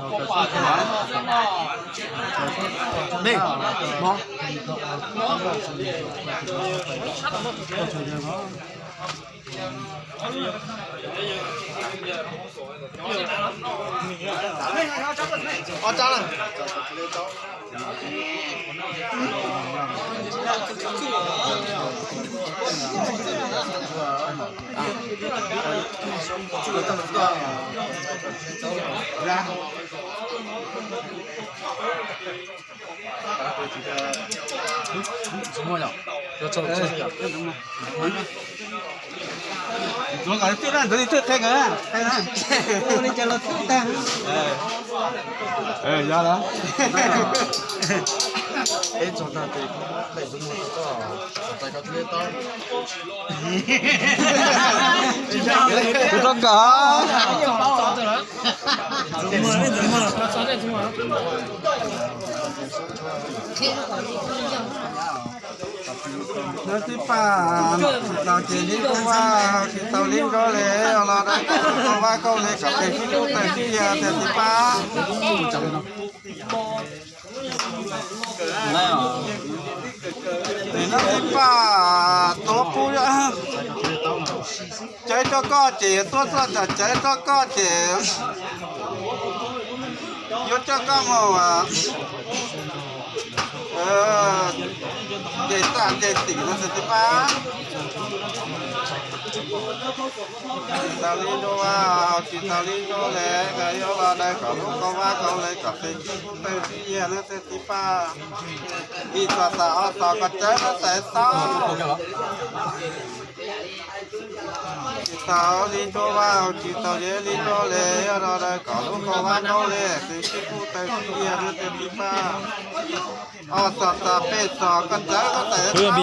Kuv tau kawm. Nab tib paj, tsis tau ces neb tub vaj, tsis tau neb nrog le, los dai kom lub koj vaj koj le kom tes sib hlub tes sib yag tiag tib paj. Nab tib paj, tuav pub, cawv rau koj ces tuav txoj cawv rau koj ces yuav coj koj mus ces txaj ces tim no tiag tib paj. Tsis tau li nrog vaj, tsis tau li nrog le, yuav los dai kom lub koj vaj koj le kom tes sib hlub tes sib yag tiag tib paj. Ib txoj tas ob txoj koj cawv koj tes xauj. Tsis tau li nrog vaj, tsis tau li nrog le, yuav los dai kom lub koj vaj koj le tes sib hlub tes sib yag tiag tib paj. Ob txoj tas peb txoj koj cawv koj tes xauj.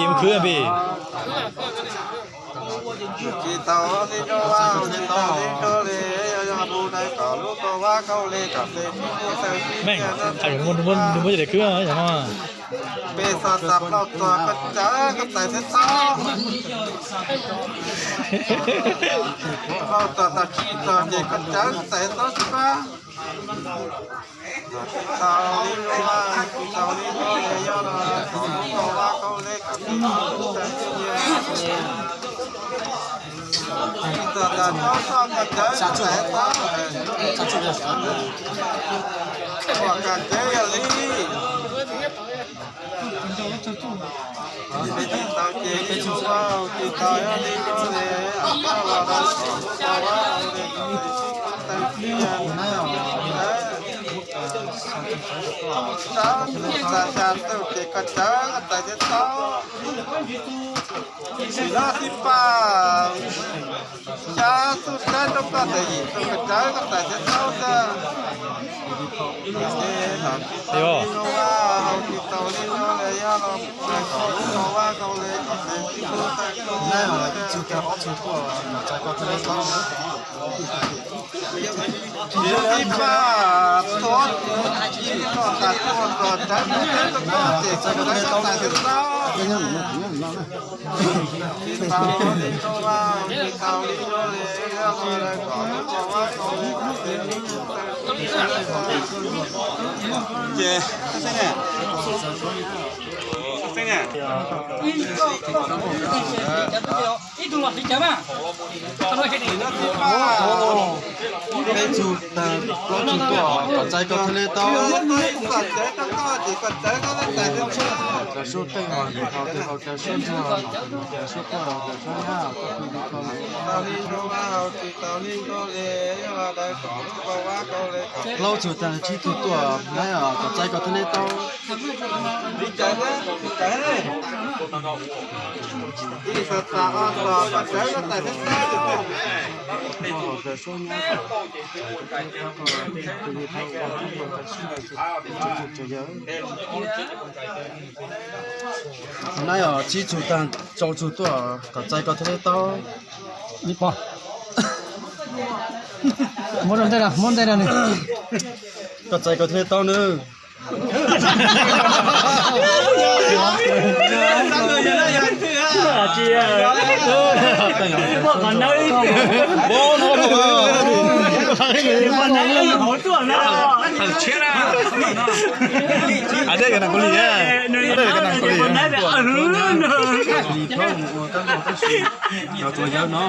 Tsis tau li nrog vaj, tsis tau li nrog le, yuav los dai kom lub koj vaj koj le kom tes sib hlub tes sib yag tiag tib paj. Peb txoj tas plaub txoj koj cawv koj tes xauj. Plaub txoj tas tsib txoj ces koj cawv koj tes xauj tib paj. Tsis tau li nrog vaj, tsis tau li nrog le, yuav los dai kom lub koj vaj koj le kom tes sib hlub tes sib yag. Tsis tau tas rau txoj koj cawv koj tes xauj. Ua koj cawv yog li. Tsis tau ces li nrog vaj, tsis tau li nrog le, yuav los dai kom lub koj vaj koj le kom tes sib hlub tes sib yag. Xya txoj ces koj cawv koj tes xauj. Sim no tib paj, xya txoj cawv rau koj tes yim txoj koj cawv koj tes xauj xwb. Tsis tau li nrog vaj, tsis tau li nrog le, yuav los dai kom lub koj vaj koj le kom tes sib hlub tes sib yag. Tib paj, tuav txoj tas tuav txoj cawv rau koj tes koj cawv koj tes xauj. Tsis tau li nrog vaj, tsis tau li nrog le, yuav los dai kom lub koj vaj koj le kom tes sib hlub tes sib yag. Ces Peb txug tag plaub txug tuaj, kom txais kom thiaj li tau. Cov suab teej los yim hau, tej hau cov suab ntsuag, cov suab quaj, cov suab nyab, koj pw li ko. Plaub txug tag tsib tug tuaj, kom txais kom thiaj li tau. Nab yog tsib txug tag rau txug tuaj, kom txais kom thiaj li tau. Ib pog, muab rau ntej no, muab ntej no ni. Kom txais kom thiaj li tau nawb. Tawm tshiab na. Dej ka nas kuv li, dej ka nas kuv li. Tus yawg no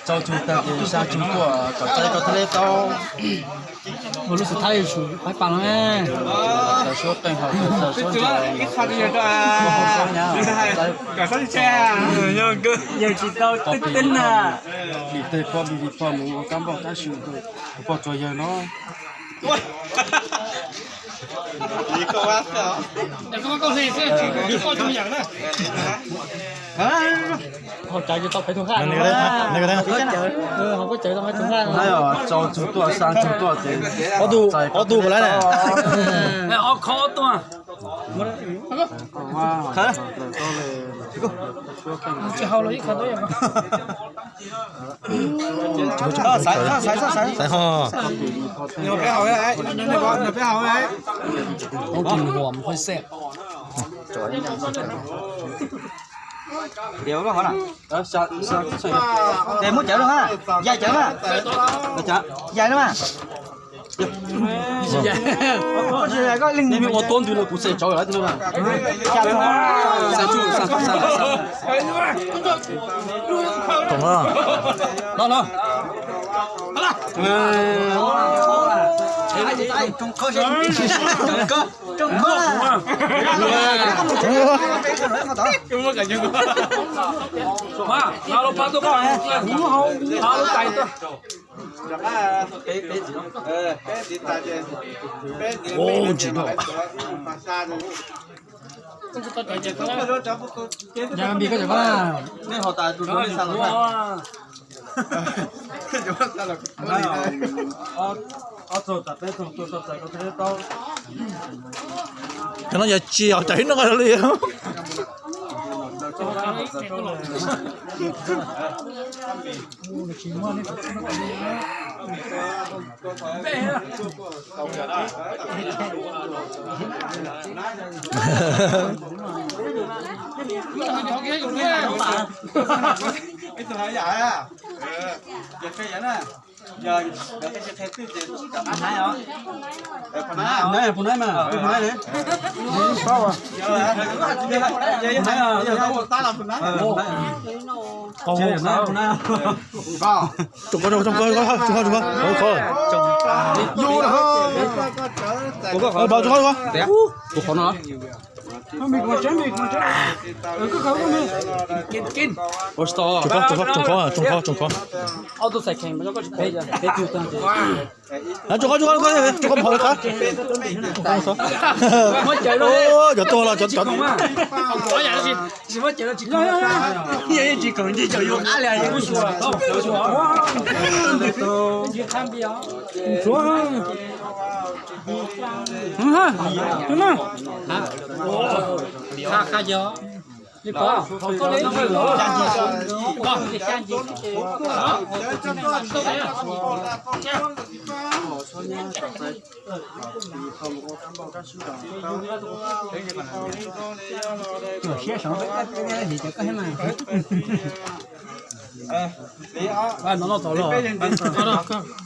rau tug tag ces xa tug tuaj kom txais koj thiaj li tau. Ua lub xub thawj tsum qaib pas no. Tawm suab qeej hauv tawm suab ntsa. Yawg tsis tau twb twb na. Dim teg pog dim dim pog mus ua kab npauj tab sis tus pog tsuas yawg no. Hauv cawv tsis tau peb tug nqaj. Hauv cawv tau peb tug nqaj. Tsaus tug tuaj, xa tug tuaj ces ob tug, ob tug puas lawm na? Ob khob tuaj. Tsis hau los ib khob tuaj. Xaiv ho. Peb hau, peb hau. Muab cawv los, yai cawv na. Yai na mas. Ua tuab ntwg no kuv txawm tsawv lawm no. Tsoom no, no no. Ua ntsis no. Yog npis koj cov koj na. Nej ho tas tus no xa los na. Ob txog tas peb txog tuaj txog txais koj thiaj tau. Cov no yog tsis yog cov ib no li. Tsoom koj, tsoom koj, tsoom koj, tsoom koj. Tus qhov no. Tsoom koj, tsoom koj, tsoom koj, tsoom koj. Tsoom koj, tsoom koj, tsoom koj, tsoom koj, tsoom koj. Cov tuag los cov, cov. Siab saud,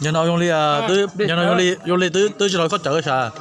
yog no zoo li, yog no zoo li, zoo li twb tsis los koj cawv sas.